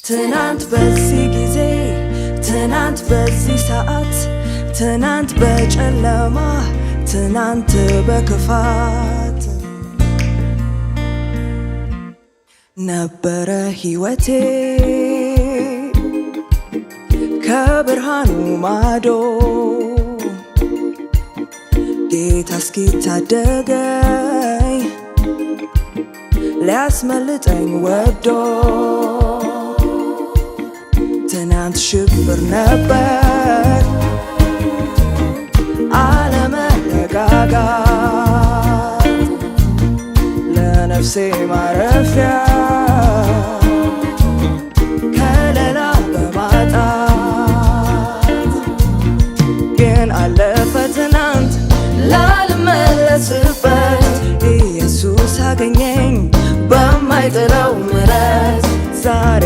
ትናንት በዚህ ጊዜ፣ ትናንት በዚህ ሰዓት፣ ትናንት በጨለማ፣ ትናንት በክፋት ነበረ ሕይወቴ ከብርሃኑ ማዶ፣ ጌታ እስኪታደገኝ ሊያስመልጠኝ ወዶ። ትናንት ሽብር ነበር፣ አለመረጋጋት፣ ለነፍሴ ማረፊያ ከለላ በማጣት። ግን አለፈ ትናንት ላልመለስበት፣ ኢየሱስ አገኘኝ በማይጥለው ምሕረት። ዛሬ